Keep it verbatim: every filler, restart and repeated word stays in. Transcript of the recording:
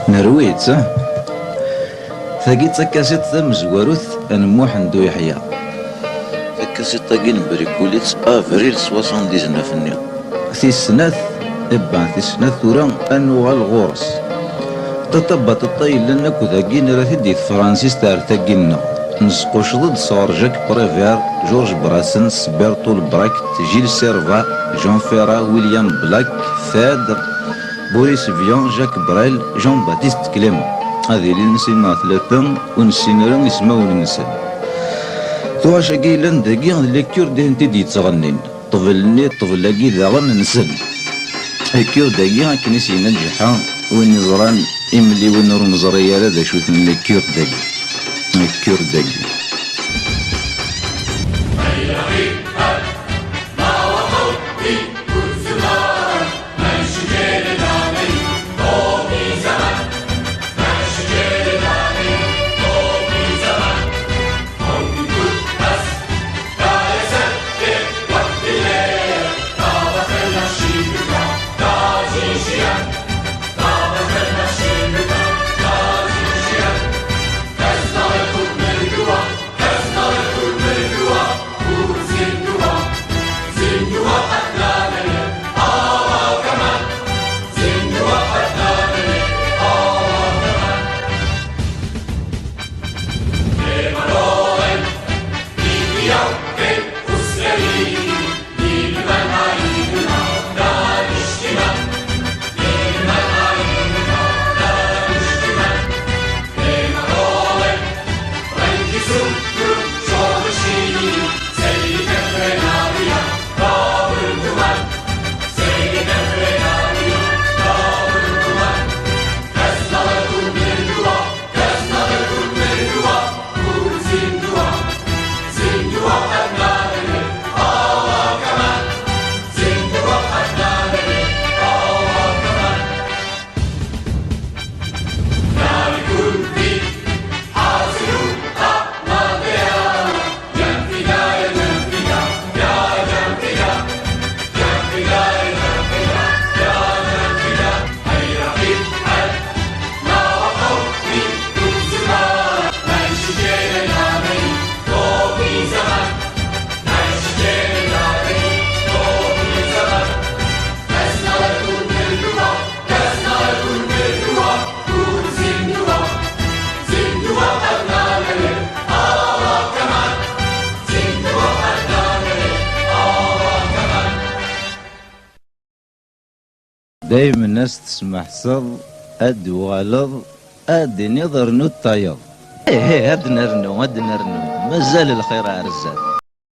Nerwi-tt, ah? Tagi d takasiṭ tamezwarut n Muḥend Uyeḥya. Takasiṭ-agi nbrikuli-tt avril soixante-dix-neuf-nni. Tis snat, ebba, tis snat tura ad nuɣal ɣur-s. Tata Baṭaṭa yellan akk dagi, nerra-t-id i tefransist ar tagi-nneɣ. Nesqucceḍ-d sɣur Jacques Prévert, Georges Brassens, Bertolt Brecht, Gilles Servat, Jean Ferrat, William Black, Phèdre, Boris Vian, Jacques Brel, Jean-Baptiste Clément. Ad ilin sin neɣ tlata ur nessin ara ismawen-nsen. Tuɣac-agi yellan dagi d lecture d ihent i d-yettɣennin. Ṭṭbel-nni, ṭṭbel-agi daɣen nsen. Lecture dagi akken i s-yenna Ǧeḥḥa, win iẓran imliwen ur neẓri ara d acu-ten lecture dagi. Lecture dagi. Daymen as tesmeḥseḍ, ad d-uɣaleḍ, ad d-tiniḍ rnu tayeḍ. Ih, ih, ad nernu, ad nernu. Mazal lxir ar zdat.